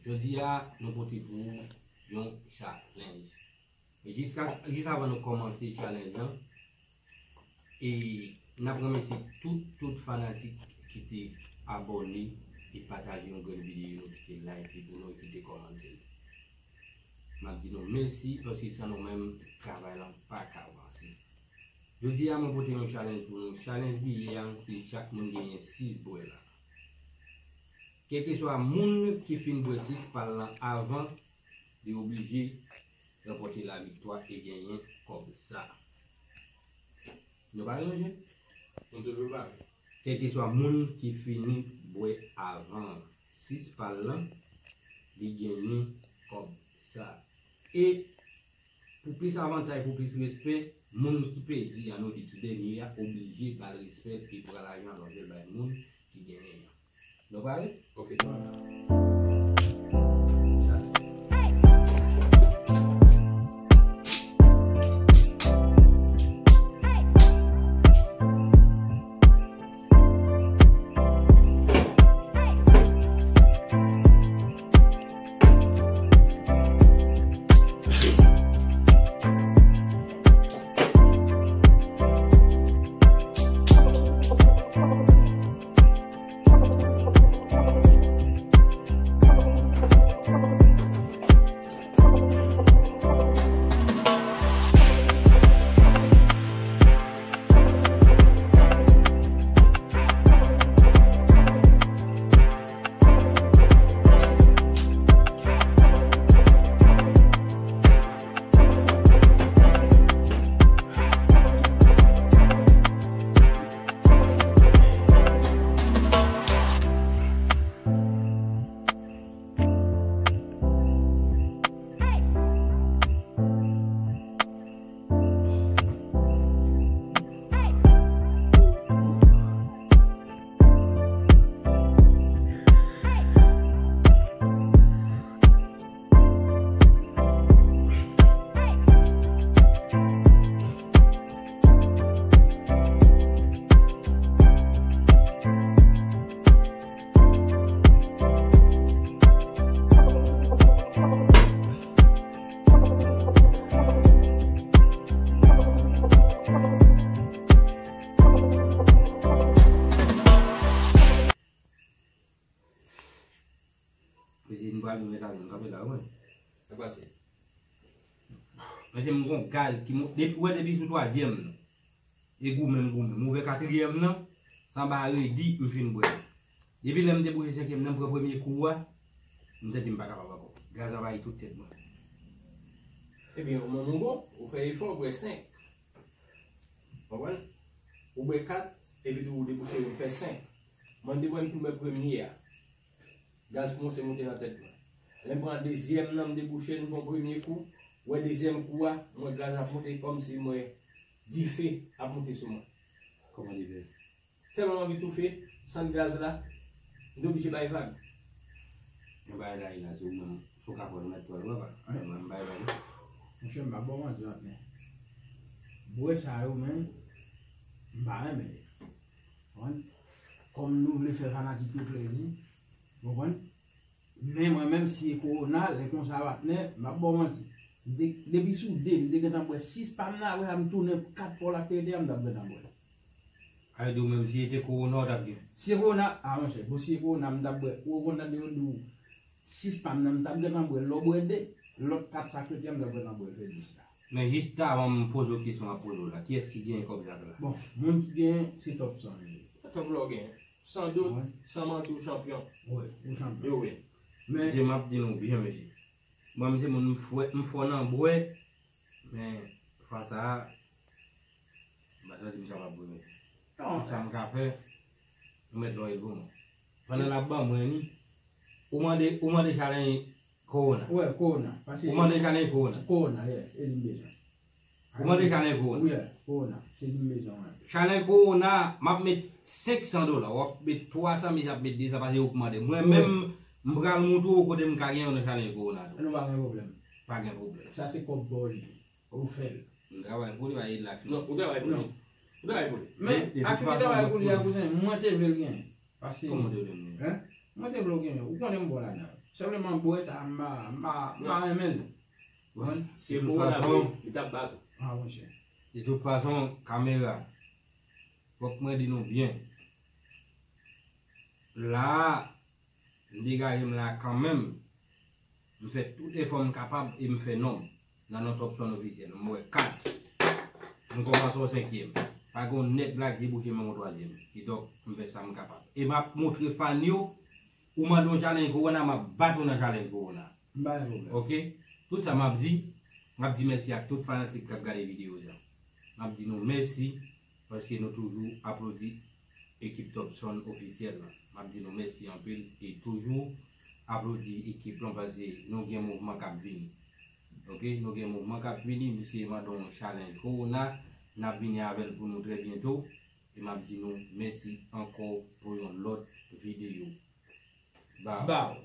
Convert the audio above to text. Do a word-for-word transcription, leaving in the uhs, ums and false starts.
Jodi a, nou pote pou ou yon challenge. E jiska, jis avan nou kòmanse challenge lan, e n ap remèsye tout, tout fanatik ki te abòne e pataje yon grenn videyo nou, ki te like li pou nou e ki te kòmante l. M ap di nou mèsi, paske san nou menm, travay lan pa ka vanse. Jodi a, mwen pote yon challenge pou nou. Challenge li ye a, se chak moun genyen sis bwè la. Kèlkeswa moun ki fin bwè sis pa l lan avan, li oblije ranpòte laviktwa e genyen kòb sa. Nou pare, mesye? Nou toujou pare. Kèlkeswa moun ki fini bwè avan sis pa l lan, li genyen kòb sa. E pou plis avantay, pou plis respè, moun ki pèdi a, nou di ki dènye a, oblije ba l respè l e pran lajan l, anlè l bay moun ki genyen an. Nou pare? Ok. Mesye, nou pral jwe mèt avè m, kanpe la, wi. Sa pase? Mesye, m gon gaz ki mou-, depi, ou wè, depi sou twazyèm nan. E goumen m goumen. M ouvè katriyèm nan, sanba redi, m fin bwè. Depi lè m debouche senkyèm nan, m pran premye kou a, m santi m pa kapab ankò. Gaz anvayi tout tèt mwen. Ebyen, ou menm ou bon, ou fè efò, ou bwè senk. Konprann? Ou bwè kat, epi tou ou debouche, ou fè senk. Mwen, depi m fin bwè premye a, gaz kòmanse monte nan tèt mwen. Lè m pran dezyèm nan, m debouche l, m pran premye kou. Ou wè dezyèm kou a, m wè gaz ap monte kòmsi m wè dife ap monte sou mwen. Kòman dife? Tèlman m anvi toufe, sant gaz la, m te oblije bay vag. Yon bagay la, Ina, se ou menm, si w ka pran, nou mèt pran l, papa. Anyen, mwen, m bay vag. Monchè, m pa ba w manti, patnè. Bwè sa yo menm, m pa renmen yo. Konprann? Kòm nou vle fè fanatik yo plezi, konprann? Men mwen menm, si e kowona, lè konsa, patnè, m ap ba w manti. M te, depi sou de, m te gentan bwè sis pa m nan, apre sa, m tounen kat pa w la k te rete a, m t ap gentan bwè. Sa vle di ou menm, si e te kowona, ou t ap gen? Si e kowona, a, monchè, bon, si e kowona, m t ap bwè. Ou konn tande yo di w, sis pa m nan, m t ap gentan bwè. Lè w bwè de, lòt kat sa k rete a, m t ap gentan bwè, fè dis la. Men jis avan m poze w kesyon m ap poze w la, kiyès ki genyen kòb sa la? Bon, moun ki genyen, se Top san li ye. Top la w genyen. San dout, wi, san manti, ou chanpyon. Wi, ou chanpyon. Yo, wi. Men, mesye, m ap di nou byen, mesye. Mwen, m se moun, m fò, m fò nan bwè, men fwa sa a, m pa santi m kapab bwè, mesye. Non. Tout sa m ka fè, ou mèt lòyè pou mwen. Pandan n ap ban mwen li, ou mande, ou mande challenge kowona. Wi, kowona. Paske ou mande challenge kowona. Kowona, yeah, e li m bezwen. Ou mande challenge kowona? Wi, kowona. Se li m bezwen mwen. Challenge kowona, m ap met senk san dola. W ap met twa san, misye ap met de san, paske ou k mande. Mwen menm, m pral montre w kote m ka gen yon nan challenge kowona tou. Nou pa gen pwoblèm. Pa gen pwoblèm. Sa se kòb pa w li ye. Ou fè l. M travay pou li, pa elax non. Non, ou travay pou li. Non. Ou travay pou li. Men, ak li travay pou li a, kouzen, mwen te vle l genyen. Paske, kòman w te vle l genyen? Hein? Mwen te vle w genyen. Ou konnen m bon ladan. Senpleman m wè sa, m pa, m pa, m pa renmen l. Bon, se pou w la vre, li t ap bat ou. Ah, monchè. De tout fason, kamera, fòk mwen di nou byen. La a, m degaje m la kanmenm. M fè tout efò m kapab e m fè non m nan non Top Son Ofisyèl. M wè kat. M kòmanse yon senkyèm. Pa gen yon nèg la k debouche menm yon twazyèm. Kidonk, m fè sa m kapab. E m ap montre fan yo, ou mande yon challenge kowona, m ap bat ou nan challenge kowona. M pa gen pwoblèm. Ok? Tout sa m ap di, m ap di mèsi ak tout fanatik k ap gade videyo sa. M ap di nou mèsi paske nou toujou aplodi ekip Top Son Ofisyèl la. M ap di nou mèsi anpil e toujou aplodi ekip lan paske nou gen mouvman k ap vini. Ok, nou gen mouvman k ap vini, misye mande yon challenge kowona, n ap vini avè l pou nou trè byento e m ap di nou mèsi ankò pou yon lòt videyo. Baw. Baw.